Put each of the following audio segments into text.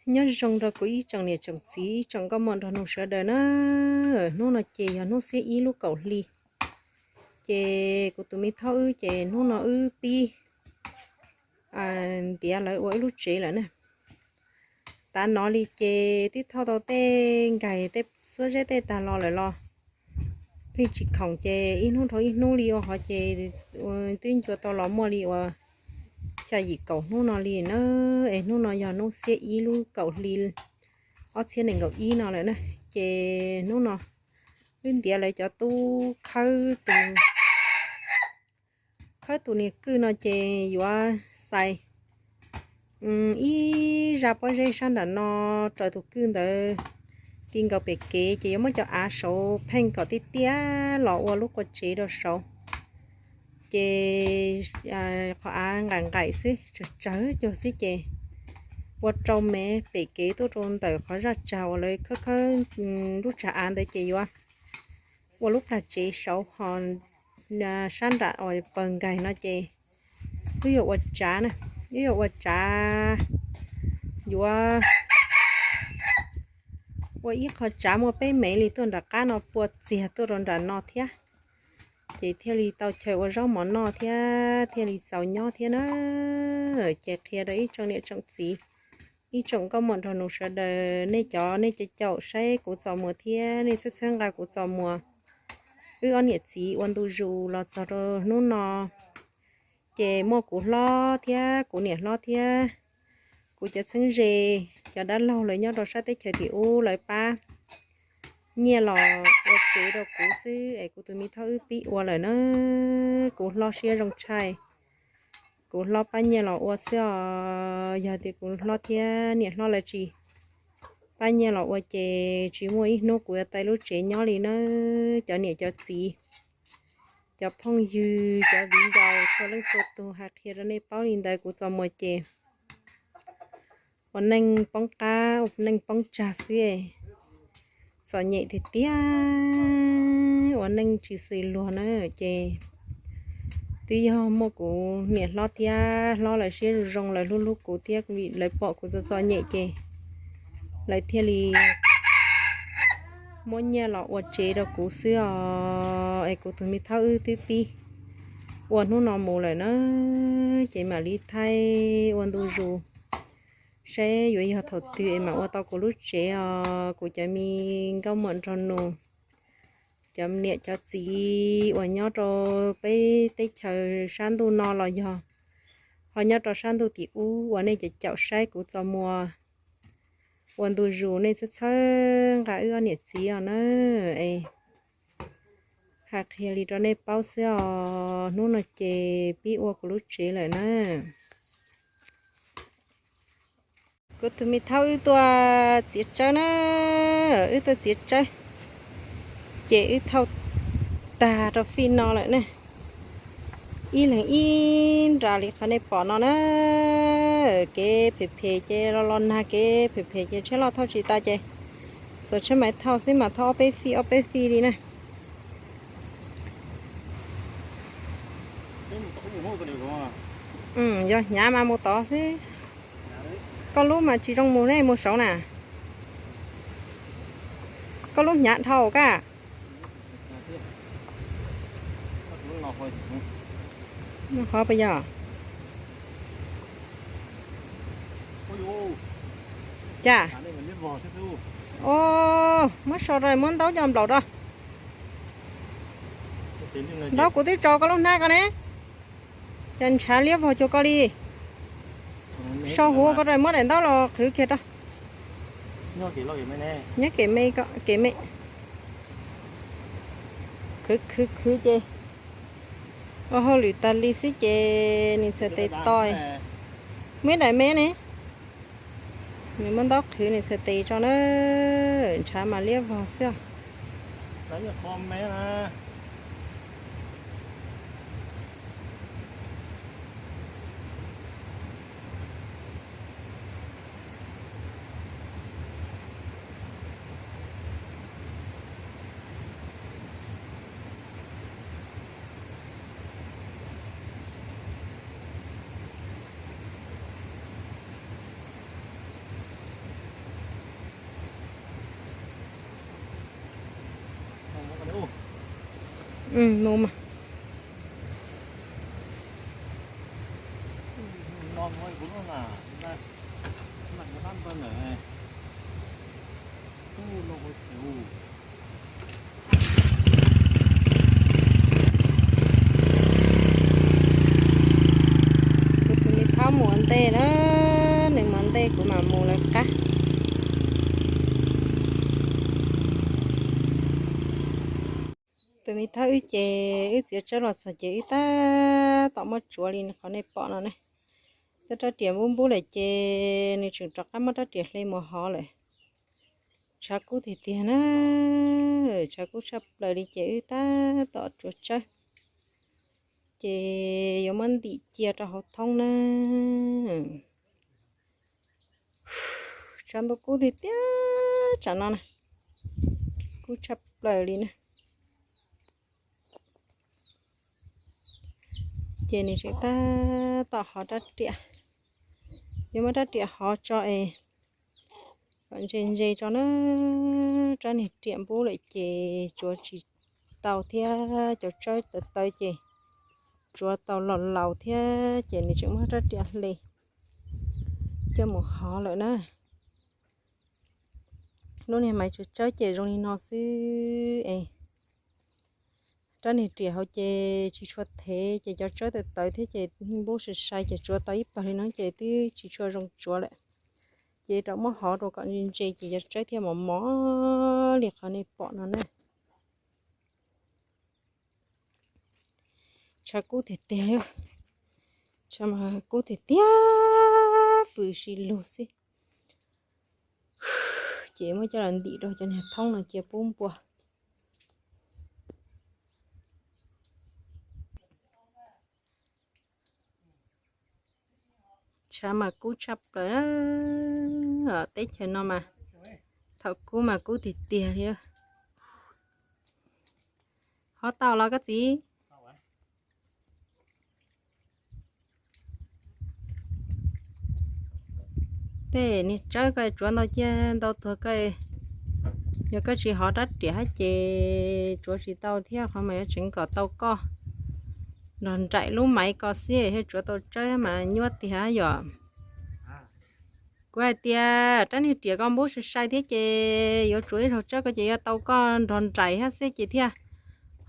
Nyob zoo rau kuv ib tsoom niam tsoom txiv ib tsoom nkauj muam nraug nus sawv daws na. Hnub no ces yog hnub xiab ib lub kaum hli, ces kuv tus me thaub wb ces hnub no wb pib ntiav lawv ua ib lub tsev lawm na. Tav no li ces twb thauj tau tej nkais tej xuab zeb tej tag los lawm los pheej tsis khoom ces ib hnub dhau ib hnub li ua hov ces twb ncua tau los muaj li uas xya yim kaum hnub no li na. Es hnub no yog hnub xiab ib lub kaum hli ob txhiab nees nkaum ib no lawm na. Ces hnub no wb ntiav lawv cov tub khawb tus khawb tus niag kwj no ces yuav xais ib zaj pob zeb sab nram no raws tus kwj ntawd ti nkaus pem kev ces yuav muab cov av saud pheej kom tiaj tiaj los ua lub qua tsev rau saud. Ces qhov av nqaim nqaim xwb, tsawg tsawg cuag xwb ces ua rau me pem kev tuaj rau ntawm qhov zaj tsag uas lawv khawb khawb lub tsag av ntawd ces yuav ua lub plag tsev saud ho sab nram uas pawg nkais no ces wb yuav ua tsav na, wb yuav ua tsav, yuav ua ib qho tsav muaj peb mev li tuaj nram qab no pua txiag tuaj rau nram no thiab. Ces thiaj li tau chaw ua zaub mov noj thiab thiaj li txaus nyob thiab na. Ces qhia rau ib tsoom niam tsoom txiv, ib tsoom nkauj muam nraug nus sawv daws, nej cov nej caum caum saib kuv txoj muas thiab nej txhawb txhawb nqa kuv txoj muas. Wb ob niam txiv ua ntu zus los txog rau hnub no, ces muaj kuv hlob thiab kuv niam hlob thiab kuv cov txheeb ze, cov dab laug lawv nyob rau sab teb chaws tim ub lawv pab nyiaj los ua tsev rau kuv xwb es kuv tus me thaub wb pib ua lawm na. Kuv hlob siab zoo tshaj, kuv hlob pab nyiaj los ua xwb os. Yog tias kuv hlob thiab niam hlob lawv tsis pab nyiaj los ua ces tsis muaj ib hnub kuv yuav tau lub tsev nyob li na. Cov niam cov txiv, cov phooj ywg, cov viv ncaus txhua leej txhua tus, hais qhia rau nej paub li ntawd, kuv txoj muas ces ua neej poob qab ua neej poob tsag xwb, txom nyem tiag tiag, ua neej tsis xws luag na. Ces twb yog muaj kuv niam hlob thiab hlob lawv siab zoo zoo, lawv hlub hlub kuv thiab vim lawv pom kuv txom txom nyem ces lawv thiaj li muab nyiaj los ua tsev rau kuv xwb os. Es kuv tus me thaub wb twb pib ua hnub no mus lawm na, ces mam li thaij ua ntu zus saib yuav yog thaum twg es mam ua tau kuv lub tsev os. Kuv cov me nkauj muam nraug nus, cov niam cov txiv uas nyob rau peb teb chaws sab ntuj no los yog ho nyob rau sab ntuj tim ub uas nej caum caum saib kuv txoj muas ua ntu zus, nej txhawb txhawb nqa wb ob niam txiv os na. Es hais qhia li rau nej paub xwb os, hnub no ces pib ua kuv lub tsev lawm na. Kuv tus me thaub wb tuaj txiav tsawb na, wb tuaj txiav tsawb, ces wb thauj tag rau fij no lawm ne. Ib leeg ib nra li qhov nej pom no na. Kev phem phem ces los los nag, kev phem phem ces tsheb loj thauj tsis tau ces xuas tsheb maiv thauj xwb mas thauj ob peb fij ob peb fij li na. Yog hnyav mas mus tod xwb. Koj lub mas tsis zoo mus ne, mus saud na. Koj lub hnyav dhau kab. Qhov puas yog? Cas? O, muab so rau, muab ntaub coj nplaum rau. Ntaub kuv twb tso koj lub hnab ko ne. Cas ntshav liab vog cuag koj li. So huv koj rau, muab daim ntaub los qhwv kiag rau. Nyob kem me, kem me. Khwv khwv khwv ces ua hauj lwm tas li xwb ces nws txhais tes to. Muaj ib daim me ne. Nws muab ntaub qhwv nws txhais tes tso na. Ntshav mas liab vog xwb. Mus mas. Kuv tus me thaub mus ua ntej na, nws mus ua ntej kuv mam mus lawv qab. Tus me thaub wb ces wb txiav tsawb los txog ces wb tab tom muab tsuav li qhov nej pom no ne. Twb rab riam npub npub lawm ces nws tseem rov qab muab rab riam hle mus hov lawm. Tshav kub tiag tiag na, tshav kub tshaj plaws li ces wb tab tom tsuav tsawb. Ces yuav muab ntim cia rau hauv thoob na. Tshav ntuj kub tiag tiag tsam no na, kub tshaj plaws li na. Ces nws tseem tab tom hov rab riam, yuav muab rab riam hov tso es kom ntse ntse tso na. Rab niag riam npub lawm ces tsuav tsis tau thiab, cov tsawb tawv tawv ces tsuav tau los laus thiab ces nws tseem muab rab riam hle coj mus hov lawm na. Lub niag maiv tsuav tsawb ces zoo li no xwb es rab niag riam hauv ces tsis tshua thev ces cov tsawb tawv tawv thiab ces npub sai sai ces tsuav tau ib pawg li no ces twb tsis tshua zoo tsuav lawm. Ces rau muab hov rau kom ntse ntse ces cov tsawb thiaj mos mos li qhov nej pom no na. Tshav kub tiag tiag li, tshav mas kub tiag tiag, fws si lug xwb. Ces muab coj los ntim rau cov niag thoob no cia pub npua. Tshav mas kub tshaj plaws, teb chaws no mas thaum kub mas kub tiag tiag li. Ho tau los koj txiv? Tej niag tsawb koj tsuav ntau ciaj ntau tuag koj, yog koj tsis hov rab riam hab ces tsuav tsis tau thiab, qhov mas yuav tseev kom tau koj nrog nraim lub maiv ko xwb thiaj tsuav tau tsawb mas nyuaj tiag yom. Kuv hais tias rab niag riam ko npub sai sai thiab ces yuav tsuav ib zaug tsawb ko ces yuav tau koj nrog nraim thiab xwb ces thiaj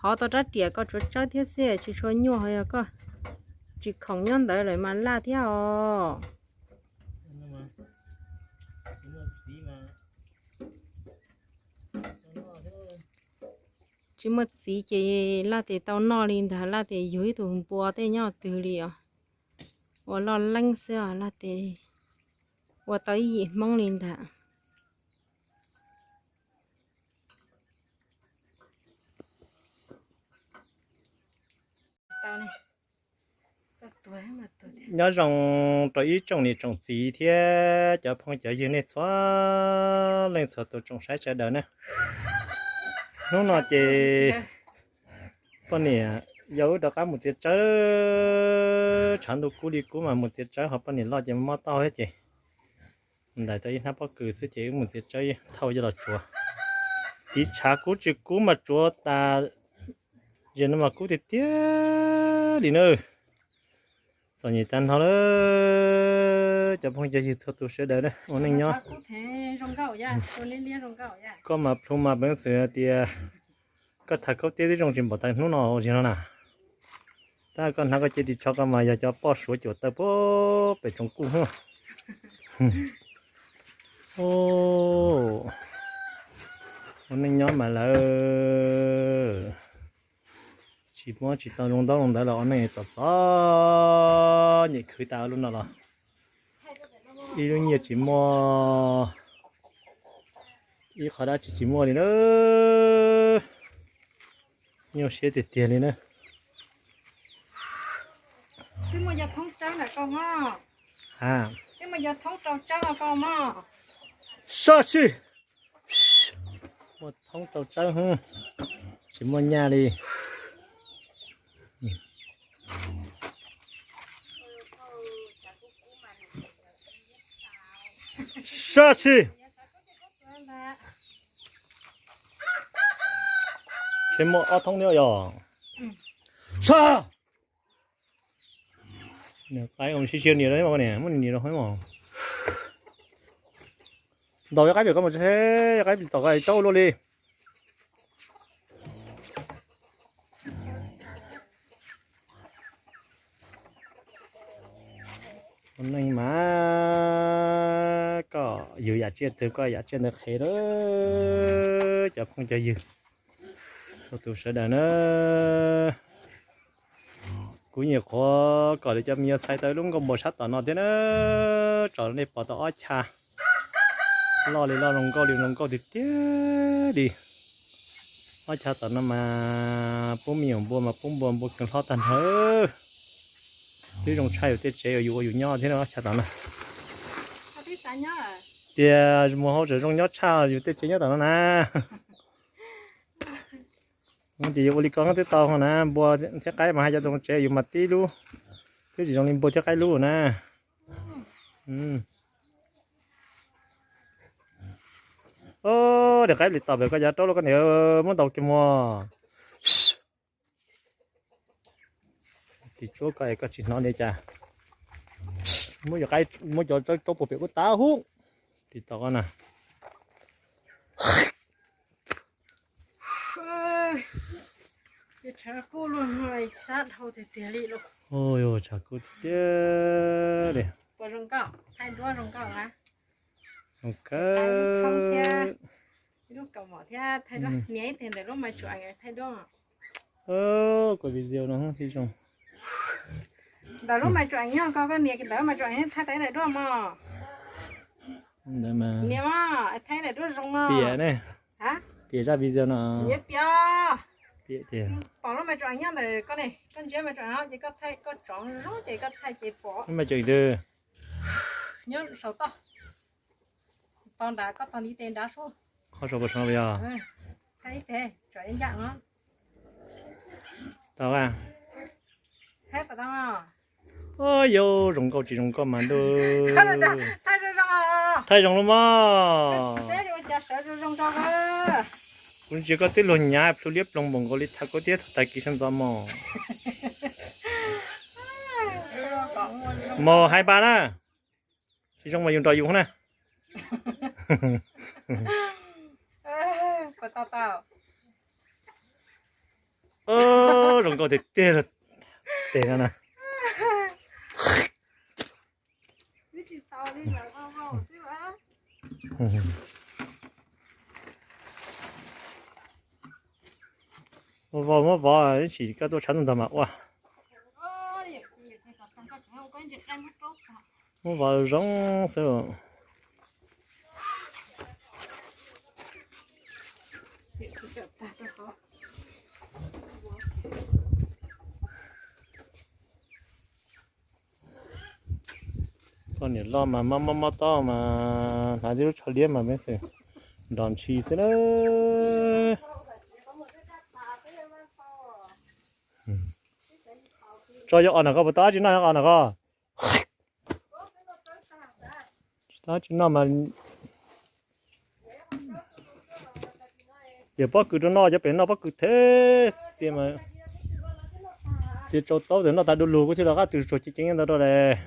hov tau rab riam ko tsuav tsawb thiab xwb, tsis tshua nyuaj. Ho yog koj tsis khoom nyob ntawd lawm mas laj thiab os. Tsis muaj txiv ces laj tes tau noj li ntag, laj tes yug ib tug npua tej nyob twg li os. Ua loj leeb xwb os, laj tes ua tau ib yim hmoob li ntag. Nyob zoo rau ib tsoom niam tsoom txiv thiab cov phooj cov ywg nej txhua leej txhua tus tsoom saib sawv daws na. Hnub no ces poj niam yog wb rov qab mus txiav tsawb, tshav ntuj kub li kub mas mus txiav tsawb ho poj niam loj ces mob taub hau thiab ces ntais tau ib hnab pob kws xwb ces wb mus txiav tsawb thauj coj los tsuav. Tiv tshav kub tsis kub mas tsuav tas, zaum no mas kub tiag tiag li na. Txom nyem tag nrho lawm cov phooj cov ywg txhua tus sawv daws na, ua neej nyob. Koj mas plhu mas peev xwm hais tias koj tham khaub tiab twb zoo tsis npaum tas hnub no ua zig no na. Tab koj hnav koj cev ris tsho ko mas yog cov poj suav cuam taw puag pem tsoom kuj. Ua neej nyob mas lawm, tsis muab tsis tau zoo ntaub zoo ntawv los ua neej txom txom nyem khwv tas lub no los ib lub nyiaj tsis muaj, ib qho dab tsi tsis muaj li na. Nyuaj siab tiag tiag li na. Twb muaj yog thoob tsawb ntawm koj mog. Twb muaj yog thoob rau tsawb koj mog. Sab si. Muaj thoob rau tsawb, tsis muaj nyaj li. Sab si. Tsis muaj ob thoob thiab yog. Sa! Nws qaib ua sib siab nias rau, nias rau mas. Ntaus yog qaib pem ko mas, yog qaib pem tom ko tau luaj li. Neej mas koj yug yam tsiaj twg koj yam tsiaj ntawd qhev lawm cov phooj cov ywg txhua tus sawv daws na. Kuv nyuam qhuav kom lawv cov me nyuam txhais tau lub nkuaj npua sab tom no thiab na, tso nej pom tau ob chav loj li loj zoo nkauj li zoo nkauj tiag tiag li. Ob chav tom no mas pub me nyuam npua mas pub npua npua kheev hlob tag nrho. Twb zoo tshaj yus tej tsev uas yus ua yus nyob thiab na, ob chav tom no. Tias mus hauj tseem zoo nyob tshaj yus tej tsev nyob tom no na. Ces yus ua li ko twb tau na, npua thiab qaib mas hais cov zoo tsev yus mas tib lub, twb tsis zoo li npua thiab qaib lub na. Niam qaib pem tom pem ko yav raub los koj niam muab ntaus kiag muag. Ris tsuab koj es koj tsis hnov li cas. Muab cov qaib, muab cov raub puag pem kuj tau hub. Ris tom koj na. Tshav kub tiag tiag li. Tshav kub tiag tiag li. Puas zoo nkauj, thaij duab zoo nkauj a? Zoo kawg. Lub kaus mom thiab thaij duab, nias ib teg ntawm lub maiv tsuam thaij duab. Kuv video no tib zoo. Ntawm lub maiv tsuam nyob ko, koj nias ntawm maiv tsuam thaij tau daim duab mog. Nias mog, thaij daim duab zoo mog. Piam ne. Piam zaj video no. Nias piam. Piam tiag. Pom lub maiv tsuam nyob ntawm koj ne, koj ntsia maiv tsuam ces koj thaij, koj tsom zoo ces koj thaij ces pom. Lub maiv tsuam twg? Nyob saum toj. Tog nrad, koj tog ntiv tes nrad sub. Qhov saum puas sov yog? Thaij ib teg, tsom ib ncaj no. Tau a. Thaij pom tau. Yog zoo nkauj tsis zoo nkauj mas ntuj. Thaij zoo zoo. Thaij zoo lawm mog. Kuv ntsia koj twb luag nyav plhu liab ploog npaum nkaus li thaum koj thiab thaum tag kis sawv ntxov mog. Mog hais npaj na. Tsis zoo mas yus nrog yus na. Zoo nkauj tiag tiag. Tes no na. Vau muab vov ib sim koj tuaj tshav ntuj ntag mas ua. Muab vov zoo xwb. Koj niam loj mas mob mob mob tob mas hnav tib lub tsho liab mas peb xwm nrog ntshis xwb na. Tso yog os na koj puas tau dab tsi noj os na koj? Tsis tau dab tsi noj mas yog pob kws rau noj, cov pem noj pob kws thiab txiv mas txiv tsau taub tes noj tas du lug kuj thiaj li qab tws tsuag ceev ceev ntawd rau daim.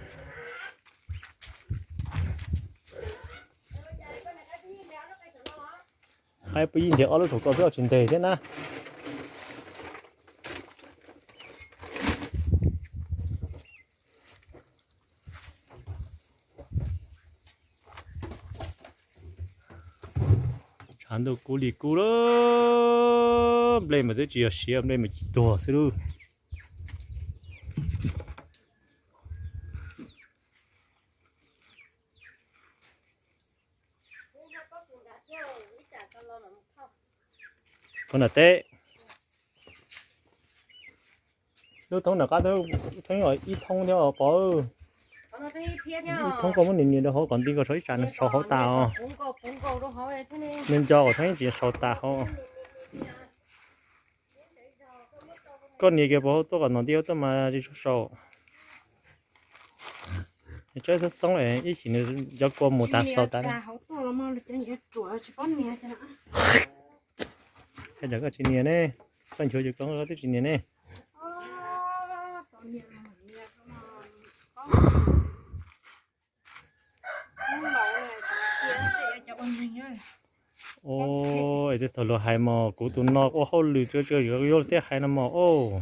Qaib pw ib ntiag ob lub saum ko xwb tsis ntes thiab na. Tshav ntuj kub li kub lawm, nplej mas twb tsis yog siav, nplej mas ci tuag xwb lub. Thoob nram teb. Lub thoob nram qab thoob ib thoob thiab pov. Ib thoob koj muab nias nias rau hauv kom nti nkaus saum ib tsam nws saud hauv tas os. Nws nco kom thoob ib tsis saud tas hauv. Koj nias kiag puas hauv tuaj kom nom nti hauv tuaj mas tsis tshua saud. Tsob xoob xoob ib sim nws cov kua mus tas saud tas. Koj tsis nias ne, koj nchuav cov ko twb tsis nias ne. Ua, es thaum luag hais mas kuv tus no ua hauj lwm tsawg tsawg yuav luag thiaj hais no mas os.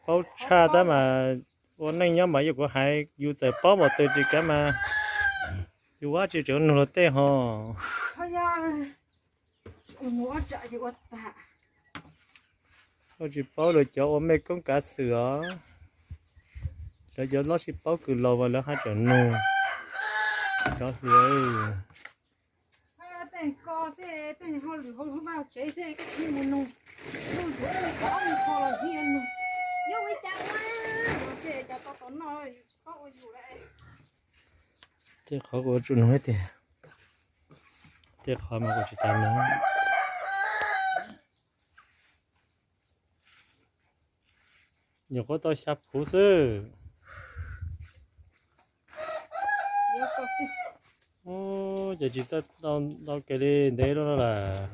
Paub tshaj tab mas ua neej nyob mas yog kuv hais yus txawm paub npaum twg tsis kav mas yus ua dab tsi tseem nug luag tej ho. Tsis paub lawv cov ua mej koob kav xwm os. Lawv cov loj sib paub kws laus mas lawv haj tseem nug. Cov hluas. Tej qhov kuv ua tsuas nug tiag, tej qhov mas kuv tsis tas nug. Nyuam qhuav tau xya puv xwb. Ces tsis txawj ntau kev li ntev lawm lawm.